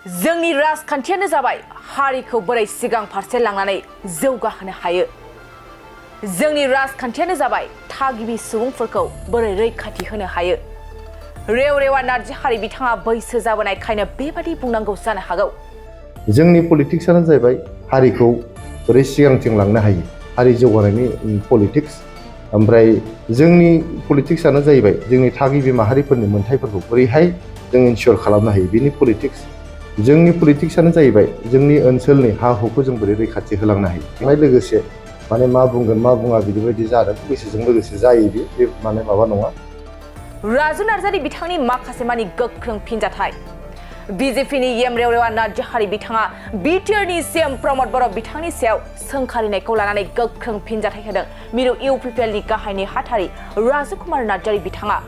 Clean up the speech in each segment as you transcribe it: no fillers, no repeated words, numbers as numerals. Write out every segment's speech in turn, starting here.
जोंनि राजखान्थियानो जाबाय हारिखौ बोरै सिगां फारसे लांनानै जौगाहोनो हायो। जोंनि राजखान्थियानो जाबाय थागिबि सुबुंफोरखौ बोरै रैखाथि होनो हायो। रेवरेवा नार्जि हारि बिथाङा बैसो जाबोनायखायनो बेबादि बुंनांगौ जानो हागौ। जोंनि पलिटिक्सआनो जाहैबाय हारिखौ बोरै सिगांथिं लांनो हायो, हारि जौगानायनि पलिटिक्स। ओमफ्राय जोंनि पलिटिक्सआनो जाहैबाय जोंनि थागिबि माहारिफोरनि मोन्थाइफोरखौ बोरैहाय जों इनसियर खालामनो हायो बेनि पलिटिक्स। जोंनि पलिटिक्सआनो जाहैबाय जोंनि ओनसोलनि हा हुखौ जों बोरै रैखाथि होलांनो हायो। बेवहाय लोगोसे माने मा बुंगोन मा बुङा बिदिबायदि जादों, बैसोजों लोगोसे जायो बे माने माबा नङा। राजु नार्जारि बिथांनि माखासे मानि गोख्रों फिनजाथाय। बिजेपिनि रेवरेवा नार्जि हारि बिथाङा बिटिआरनि सीएम रमद बर'न बिथांनि सायाव सोंखारिनायखौ लानानै गोख्रों फिनजाथाय होदों मिरु UPPLनि गाहाय नेहाथारि राजु नार्जारि बिथाङा।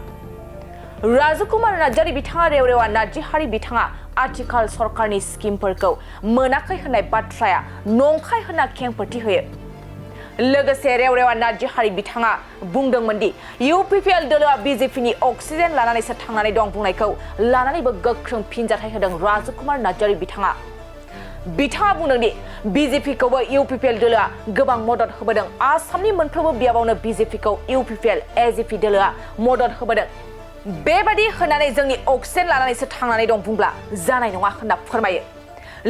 राजु नार्जारि बिथाङा रेवरेवा नार्जि हारि बिथाङा आथिखाल सरकारनि स्किमफोरखौ मोनाखै होननाय बाथ्राया नंखाय होनना खेंफोरथि होयो। लोगोसे रेवरेवा नार्जि हारि बिथाङा बुंदोंमोन दि UPPL दोलोआ बिजेपिनि अक्सिजेन लानानैसो थांनानै दं बुंनायखौ लानानैबो गोख्रों फिनजाथाय होदों राजु नार्जारि बिथाङा। बिथाङा बुंदों दि बिजेपिखौबो UPPL दोलोआ गोबां मदद होबोदों। आसामनि मोनफ्रोमबो बियाबावनो बिजेपिखौ UPPL AGP दोलोआ मदद होबोदों। बेबादि होनानै जोंनि अक्सिजेन लानानैसो थांनानै दं बुंब्ला जानाय नङा होनना फोरमायो।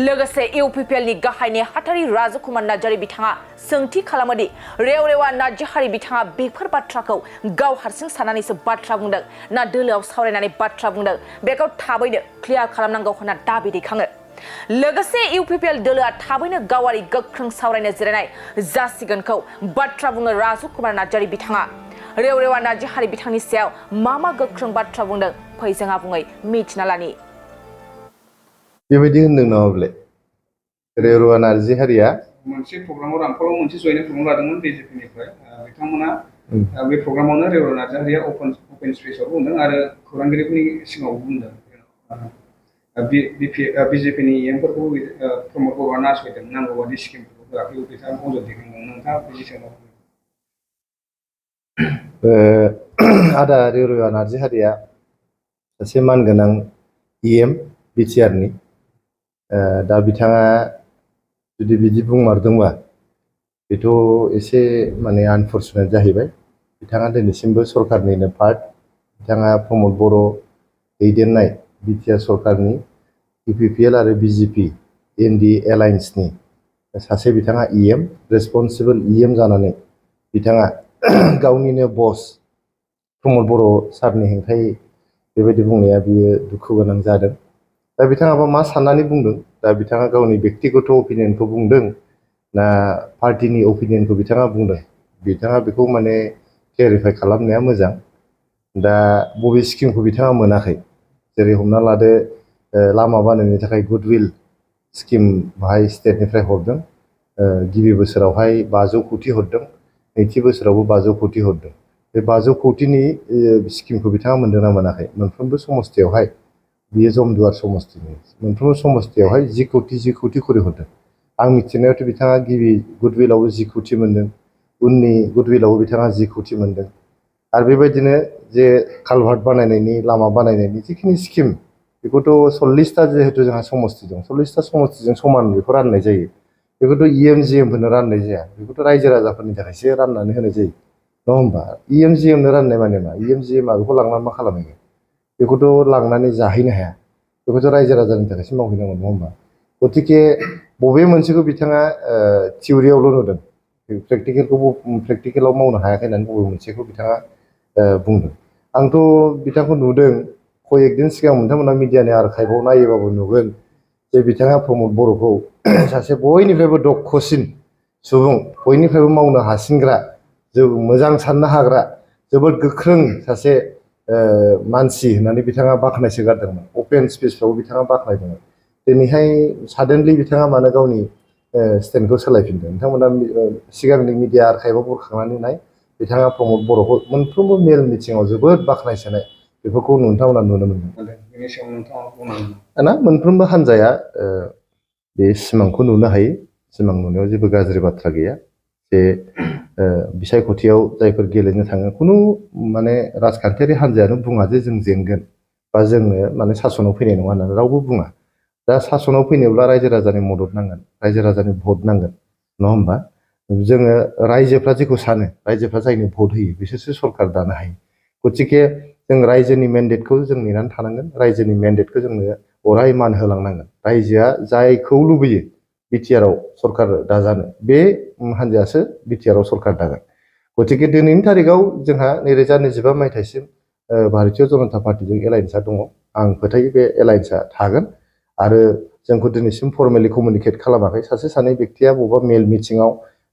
लोगोसे UPPLनि गाहाय नेहाथारि राजु नार्जारि बिथाङा सोंथि खालामोदि रेवरेवा नार्जि हारि बिथाङा बेफोर बाथ्राखौ गाव हारसिं साननानैसो बाथ्रा बुंदों ना दोलोआव सावरायनानै बाथ्रा बुंदों, बेखौ थाबैनो क्लियार खालामनांगौ होनना दाबि दैखाङो। लोगोसे UPPL दोलोआ थाबैनो गावारि गोख्रों सावरायनो जिरायनाय जासिगोनखौ बाथ्रा बुङो राजु नार्जारि बिथाङा। रेवरेवा नार्जि हारि बिथांनि सायाव मा गोख्रों बाथ्रा बुंदों फै जों आबुङै मिथिना लानि। बेबायदि होनदों नामाब्ले रेवरेवा नार्जि हारिया मोनसे प्रग्रामाव रामफलाव मोनसे जयेनिं प्रग्राम लादोंमोन बिजेपिनिफ्राय बिथांमोना बे प्रग्रामावनो रेवरेवा नार्जि हारिया अपेन स्पेसाव बुंदों आरो खौरांगिरिफोरनि सिगाङाव बुंदों बिजेपिनि एमफोरखौ प्रमद बर'आ नासयदों, नांगौ बादि स्किमफोरखौ होआखै, बिथाङा अजद दैखांदों। नोंथाङा बिनि सायाव आदा रेवरेवा नार्जि हारिया सासे मानगोनां EM बिटिआरनि। दा बिथाङा जुदि बिदि बुंमारदोंबा बेथ' एसे माने आनफर्चुनेट जाहैबाय। बिथाङा दिनैसिमबो सरकारनिनो पार्ट। बिथाङा प्रमद बर' दैदेननाय बिटिआर सरकारनि UPPL आरो BJP NDA एलायन्सनि सासे बिथाङा EM, रेसपन्सिबल EM जानानै बिथाङा गावनिनो बस प्रमद बर' सारनि हेंथायै बेबायदि बुंनाया बियो दुखु गोनां जादों। दा बिथाङाबा मा साननानै बुंदों, दा बिथाङा गावनि बेक्तिगत अपिनियनखौ बुंदों ना पार्टिनि अपिनियनखौ बिथाङा बुंदों, बिथाङा बेखौ माने क्लेरिफाइ खालामनाया मोजां। दा बबे स्किमखौ बिथाङा मोनाखै, जेरै हमना लादो लामा बानायनो थाखाय गुडविल स्किम बाहाय स्टेटनिफ्राय हरदों। गिबि बोसोरावहाय 500 कौटि हरदों, नैथि बोसोरावबो 500 कौटि हरदों। बे 500 कौटिनि स्किमखौ बिथाङा मोनदोंना मोनाखै? मोनफ्रोमबो समस्तियावहाय, बियो जमदुवार समस्तिनि मोनफ्रोमबो समस्तियावहाय 10 कौटि खरि हरदों। आं मिथिनायावथ' बिथाङा गिबि गुडविलावबो 10 कौटि मोनदों, उननि गुडविलावबो बिथाङा 10 कौटि मोनदों। आरो बेबायदिनो जे कालभार्ट बानायनायनि, लामा बानायनायनि जिखिनि स्किम, बेखौथ' 40टा जिहेतु जोंहा समस्ति दं, 40टा समस्तिजों समान बेखौ राननाय जायो। बेखौथ' EM GM फोरनो राननाय जाया, बेखौथ' रायजो राजाफोरनि थाखायसो राननानै होनाय जायो, नङा होमबा? EM GM नो राननाय माने मा? EM GM आ बेखौ लांनानै मा खालामहैगोन? बेखौथ' लांनानै जाहैनो हाया, बेखौथ' रायजो राजानि थाखायसो मावहैनांगौ, नङा होमबा? गतिके बबे मोनसेखौ बिथाङा थिउरियावल' नुदों, प्रेक्टिकेलाव मावनो हायाखै होननानै बबे मोनसेखौ बिथाङा बुंदों? आंथ' बिथांखौ नुदों, कयेकदिन सिगां नोंथांमोना मिडियानि आर्काइभआव नायोबाबो नुगोन जे बिथाङा प्रमद बर'खौ सासे बयनिफ्रायबो दक्षसिन सुबुं, बयनिफ्रायबो मावनो हासिनग्रा, मोजां साननो हाग्रा, जोबोद गोख्रों सासे मानसि होननानै बिथाङा बाख्नायसोगारदोंमोन। अपेन स्पेसफ्राव बिथाङा बाख्नायदोंमोन। दिनैहाय साडेनलि बिथाङा मानो गावनि स्टेन्डखौ सोलायफिनदों? नोंथांमोना सिगांनि मिडिया आर्काइभआव बुरखांनानै नाय, बिथाङा प्रमद बर'खौ मोनफ्रोमबो मेल मिटिङाव जोबोद बाख्नायसोनाय, बेफोरखौ नोंथांमोना नुनो मोनदों ना? मोनफ्रोमबो हान्जाया बे सिमांखौ नुनो हायो। सिमां नुनायाव जेबो गाज्रि बाथ्रा गैया। जे बिसायख'थियाव जायफोर गेलेनो थाङो, खुनु माने राजखान्थियारि हान्जायानो बुङा जे जों जेनगोन बा जोङो माने सासनाव फैनाय नङा होननानै रावबो बुङा। दा सासनाव फैनोब्ला रायजो राजानि मदद नांगोन, रायजो राजानि भट नांगोन, नङा होमबा? जोङो रायजोफ्रा जेखौ सानो, रायजोफ्रा जायनो भट होयो बिसोरसो सरकार दानो हायो। गतिके जों रायजोनि मेन्डेटखौ जों नेनानै थानांगोन, रायजोनि मेन्डेटखौ जोंनो अराय मान होलांनांगोन। रायजोआ जायखौ लुबैयो बिटिआरआव सरकार दाजानो, बे हान्जायासो बिटिआरआव सरकार दागोन। गतिके दिनैनि तारिखाव जोंहा 2025 मायथाइसिम भारतीय जनता पार्टीजों एलायन्सआ दङ। आं फोथायो बे एलायन्सआ थागोन। आरो जोंखौ दिनैसिम फर्मेलि कमिउनिकेट खालामाखै। सासे सानै व्यक्तिया बबेबा मेल मिटिङाव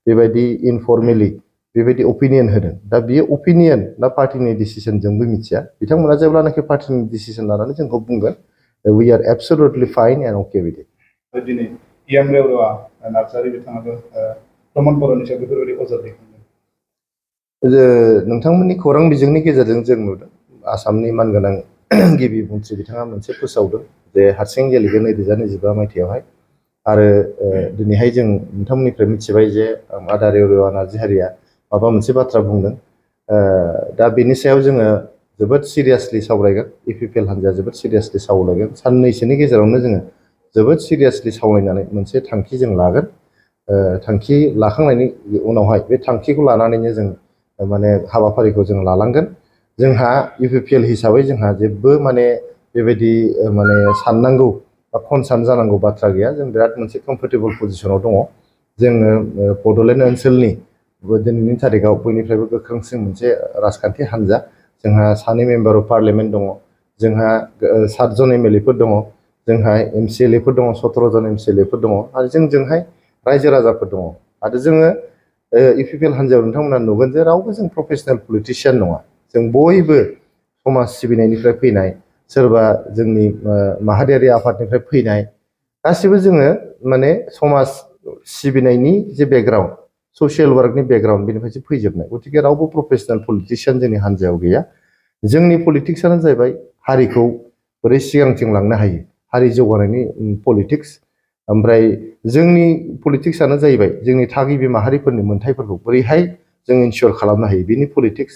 बेबायदि इनफर्मेलि बेबायदि अपिनियन होदों। दा बियो अपिनियन ना पार्टीनि डिसिसन जोंबो मिथिया। बिथांमोना जेब्लानाखि पार्टीनि डिसिसन लानानै जोंखौ बुंगोन, we are absolutely fine and okay with it. दिनै इयाम रेवरेवा नार्जारि बिथाङाबो रमद बर'ननि सायाव बेफोरबायदि अजद दैखांदों। नोंथांमोननि खौरां बिजोंनि गेजेरजों जों नुदों, आसामनि मानगोनां गिबि मन्थ्रि बिथाङा मोनसे फोसावदों जे हारसिं गेलेगोन 2025 मायथाइयावहाय। आरो दिनैहाय जों नोंथांमोननिफ्राय मिथिबाय जे आदा रेवरेवा नार्जारिया माबा मोनसे बाथ्रा बुंदों। दा बेनि सायाव जोङो जोबोद सिरियासलि सावरायगोन। UPPL हान्जाया जोबोद सिरियासलि सावरायगोन। साननैसोनि गेजेरावनो जोङो जोबोद सिरियासलि सावरायनानै मोनसे थांखि जों लागोन। थांखि लाखांनायनि उनावहाय बे थांखिखौ लानानैनो जों माने हाबाफारिखौ जों लालांगोन। जोंहा UPPL हिसाबै जोंहा जेबो माने बेबायदि माने साननांगौ बा कनसार्न जानांगौ बाथ्रा गैया। जों बिराद मोनसे कमफर्टेबल पजिसनाव दङ। जोङो बड'लेण्ड ओनसोलनि दिनैनि तारिखाव बयनिफ्रायबो गोख्रोंसिन मोनसे राजखान्थि हान्जा। जोंहा 2 मेम्बार अफ पार्लियामेन्ट दङ, जोंहा 7 जन MLA फोर दङ, जोंहा MCLA फोर दङ, 17 जन MCLA फोर दङ, आरो जोंजोंहाय रायजो राजाफोर दङ। आरो जोङो UPPL हान्जायाव नोंथांमोना नुगोन जे रावबो जों प्रफेसनेल पलिटिशियान नङा। जों बयबो समाज सिबिनायनिफ्राय फैनाय, सोरबा जोंनि माहारियारि आफादनिफ्राय फैनाय, गासिबो जोङो माने समाज सिबिनायनि जे बेकग्राउन्ड, ससियेल वार्कनि बेकग्राउन्ड, बेनिफ्रायसो फैजोबनाय। गतिके रावबो प्रफेसनेल पलिटिशियान जोंनि हान्जायाव गैया। जोंनि पलिटिक्सआनो जाहैबाय हारिखौ बोरै सिगांथिं लांनो हायो, हारि जौगानायनि पलिटिक्स। ओमफ्राय जोंनि पलिटिक्सआनो जाहैबाय जोंनि थागिबि माहारिफोरनि मोन्थायफोरखौ बोरैहाय जों इनसियर खालामनो हायो, बेनि पलिटिक्स।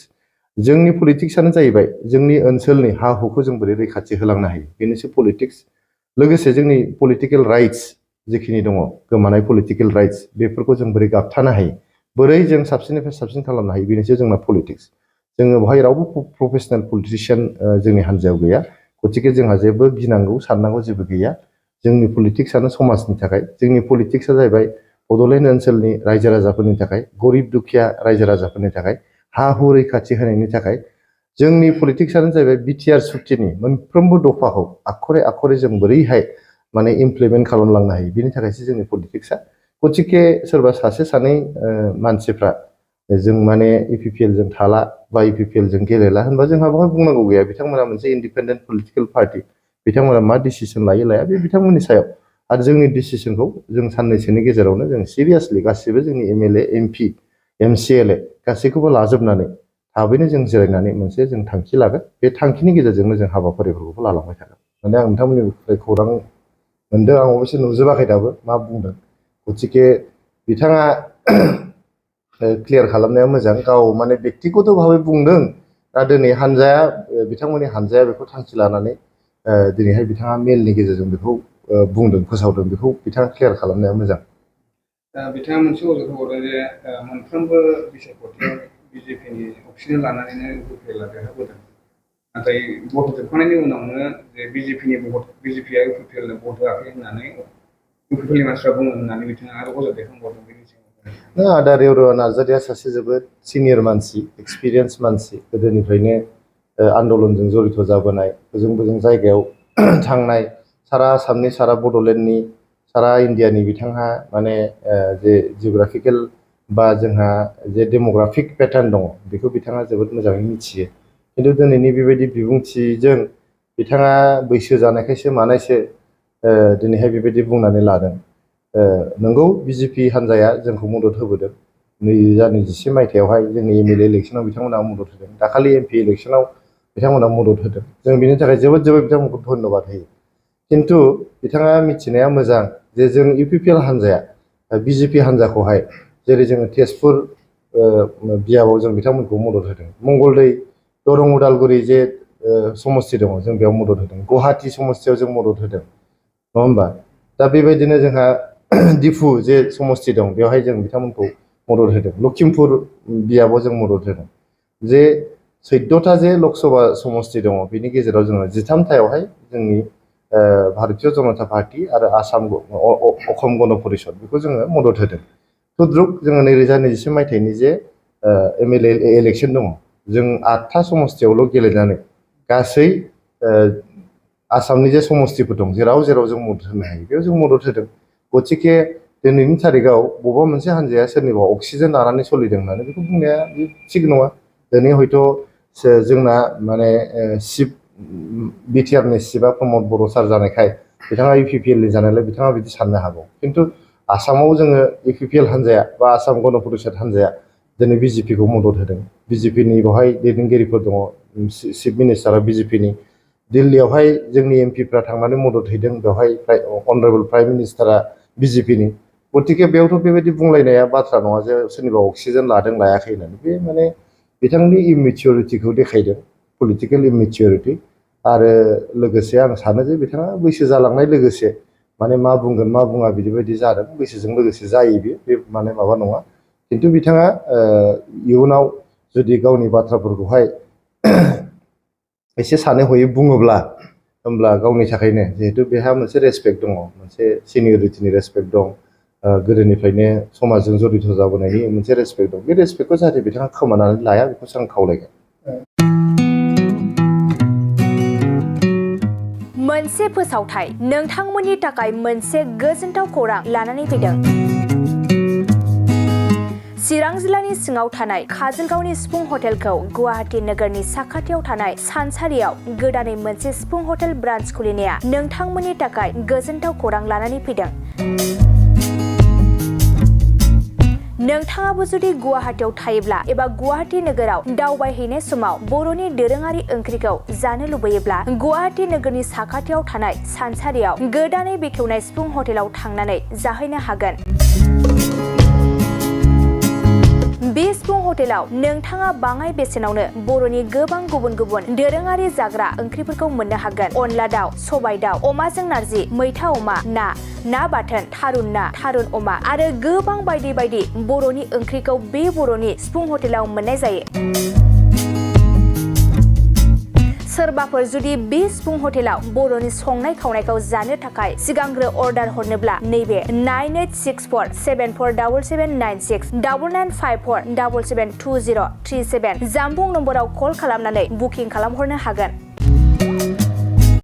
जोंनि पलिटिक्सआनो जाहैबाय जोंनि ओनसोलनि हा हुखौ जों बोरै रैखाथि होलांनो हायो, बेनोसो पलिटिक्स। लोगोसे जोंनि पलिटिकेल राइट्स जेखिनि दङ, गोमानाय पलिटिकेल राइट्स, बेफोरखौ जों बोरै गाबथानो हायो, बोरै जों साबसिननिफ्राय साबसिन खालामनो हायो, बेनोसो जोंना पलिटिक्स। जोङो बेवहाय रावबो प्रफेसनेल पलिटिशियान जोंनि हान्जायाव गैया। गतिके जोंहा जेबो गिनांगौ साननांगौ जेबो गैया। जोंनि पलिटिक्सआनो समाजनि थाखाय, जोंनि पलिटिक्सआ जाहैबाय बड'लेण्ड ओनसोलनि रायजो राजाफोरनि थाखाय, गरिब दुखिया रायजो राजाफोरनि थाखाय, हा हु रैखाथि होनायनि थाखाय। जोंनि पलिटिक्सआनो जाहैबाय बिटिआर सुक्तिनि मोनफ्रोमबो दफाखौ आखरे आखरे जों बोरैहाय माने इमप्लिमेन्ट खालामलांनो हायो, बेनि थाखायसो जोंनि पलिटिक्सआ। गतिके सोरबा सासे सानै मानसिफ्रा जों माने UPPL जों थाला बा UPPL जों गेलेला होनबा जोंहा बेवहाय बुंनांगौ गैया। बिथांमोना मोनसे इन्डिपेन्डेन्ट पलिटिकेल पार्टी, बिथांमोना मा डिसिसन लायो लाया बे बिथांमोननि सायाव। आरो जोंनि डिसिसनखौ जों साननैसोनि गेजेरावनो जों सिरियासलि गासिबो जोंनि MLA MP MCLA गासैखौबो लाजोबनानै थाबैनो जों जिरायनानै मोनसे जों थांखि लागोन। बे थांखिनि गेजेरजोंनो जों हाबाफारिफोरखौ लालांबाय थागोन। माने आं नोंथांमोननिफ्राय खौरां मोनदों, आं अबयस्से नुजोबाखै दाबो मा बुंदों। गतिके बिथाङा क्लियार खालामनाया मोजां। गाव माने बेक्तिगत भाबै बुंदों, दा दिनै हान्जाया, बिथांमोननि हान्जाया बेखौ थांखि लानानै दिनैहाय बिथाङा मेलनि गेजेरजों बेखौ बुंदों, फोसावदों, बेखौ बिथाङा क्लियार खालामनाया मोजां। बिथाङा मोनसे अजद होबावदों जे मोनफ्रोमबो बिसायख'थियाव BJPनि अक्सिजेन लानानैनो UPPL आ देरहाबोदों। नाथाय भट जोबखांनायनि उनावनो जे BJPआ UPPL नो भट होआखै होननानै UPPL नि मानसिफ्रा बुङो होननानै बिथाङा आरो अजद दैखांबावदों। बेनि सायाव आदा रेवरेवा नार्जारिया सासे जोबोद सिनियर मानसि, एक्सपिरियेन्स मानसि, गोदोनिफ्रायनो आन्दलनजों जड़ित जाबोनाय, बोजों बोजों जायगायाव थांनाय, सारा आसामनि, सारा बड'लेण्डनि, सारा इन्डियानि बिथांहा माने जे जिअग्राफिकेल बा जोंहा जे डेम'ग्राफिक पेटार्न दङ, बेखौ बिथाङा जोबोद मोजाङै मिथियो। खिन्थु दिनैनि बेबायदि बिबुंथिजों बिथाङा बैसो जानायखायसो मानायसो दिनैहाय बेबायदि बुंनानै लादों। नंगौ, BJP हान्जाया जोंखौ मदद होबोदों। 2021 मायथाइयावहाय जोंनि MLA इलेक्सनाव बिथांमोना मदद होदों। दाखालि MP इलेक्सनाव बिथांमोना मदद होदों। जों बिनि थाखाय जोबोद जोबोद बिथांमोनखौ धन्यबाद होयो। खिन्थु बिथाङा मिथिनाया मोजां जे जों UPPL हान्जाया BJP हान्जाखौहाय, जेरै जोङो तेजपुर बियाबाव जों बिथांमोनखौ मदद होदों, मंगलदै दरं उदालगुरि जे समस्ति दङ, जों बेयाव मदद होदों, गुवाहाटि समस्तियाव जों मदद होदों, नङा होमबा दा बेबायदिनो जोंहा दिफु जे समस्ति दं बेवहाय जों बिथांमोनखौ मदद होदों लखिमपुर बियाबाव जों मदद होदों जे 14टा जे लकसभा समस्ति दङ बेनि गेजेराव जोङो 13थायावहाय जोंनि भारतीय जनता पार्टी आरो आसाम अखम गण परिषद बेखौ जोङो मदद होदों तुद्रुक जोङो 2021 मायथाइनि जे MLA इलेक्सन दङ जों 8था समस्तियावल' गेलेनानै गासै आसामनि जे समस्तिफोर दं जेराव जों मदद होनो हायो बेयाव जों मदद होदों गतिके दिनैनि थारिखआव बबेबा मोनसे हान्जाया सोरनिबा अक्सिजेन लानानै सोलिदों होननानै बेखौ बुंनाया बे थिग नङा दिनै हयथ' जोंना माने चिफ बिटिआरनि चिफआ प्रमद बर' सार जानायखाय बिथाङा UPPL नि जानायलाय बिथाङा बिदि साननो हागौ खिन्थु आसामाव जोङो UPPL हान्जाया बा आसाम गण परिषद हान्जाया दिनै BJP खौ मदद होदों BJP नि बेवहाय दैदेनगिरिफोर दङ चिफ मिनिस्टारा BJP नि दिल्लीयावहाय जोंनि MPफ्रा थांनानै मदद हैदों बेवहाय अनारेबल प्राइम मिनिस्टारा BJP नि गतिके बेयावथ' बेबायदि बुंलायनाया बाथ्रा नङा जे सोरनिबा अक्सिजेन लादों लायाखै होननानै बे माने बिथांनि इमेच्योरिटिखौ देखायदों पलिटिकेल इमेच्योरिटि आरो लोगोसे आं सानो जे बिथाङा बैसो जालांनाय लोगोसे माने मा बुंगोन मा बुङा बिदिबायदि जादों बैसोजों लोगोसे जायो बे माने माबा नङा खिन्थु बिथाङा इयुनाव जुदि गावनि बाथ्राफोरखौहाय एसे सानै हयै बुङोब्ला होमब्ला गावनि थाखायनो जिहेतु बेहा मोनसे रेसपेक्ट दङ मोनसे सिनियरिटिनि रेसपेक्ट दं गोदोनिफ्रायनो समाजजों जड़ित जाबोनायनि मोनसे रेसपेक्ट दं बे रेसपेक्टखौ जाहाथे बिथाङा खोमानानै लाया बेखौसो आं खावलायगोन मोनसे फोसावथाय नोंथांमोननि थाखाय मोनसे गोजोनथाव खौरां लानानै फैदों चिरां जिल्लानि सिङाव थानाय काजलगावनि सिफुं हटेलखौ गुवाहाटी नोगोरनि साखाथियाव थानाय सानसारियाव गोदानै मोनसे सिफुं हटेल ब्रान्च खुलिनाया नोंथांमोननि थाखाय गोजोनथाव खौरां लानानै फैदों नोंथाङाबो जुदि गुवाहाटीयाव थायोब्ला एबा गुवाहाटी नोगोराव दावबायहैनाय समाव बर'नि दोरोङारि ओंख्रिखौ जानो लुबैयोब्ला गुवाहाटी नोगोरनि साखाथियाव थानाय सानसारियाव गोदानै बेखेवनाय सिफुं हटेलाव थांनानै जाहैनो हागोन बे सिफुं हटेलाव नोंथाङा बाङाय बेसेनावनो बर'नि गोबां गुबुन गुबुन दोरोङारि जाग्रा ओंख्रिफोरखौ मोननो हागोन अनला दाउ सबाय दाउ अमाजों नारजि मैथा अमा ना बाथोन थारुन ना थारुन अमा आरो गोबां बायदि बायदि बर'नि ओंख्रिखौ बे बर'नि सिफुं हटेलाव मोननाय जायो सोरबाफोर जुदि बे सिफुं हटेलाव बर'नि संनाय खावनायखौ जानो थाखाय सिगांग्रो अर्डार हरनोब्ला नैबे 9864747796 9954772037 जामबुं नम्बराव कल खालामनानै बुकिं खालामहरनो हागोन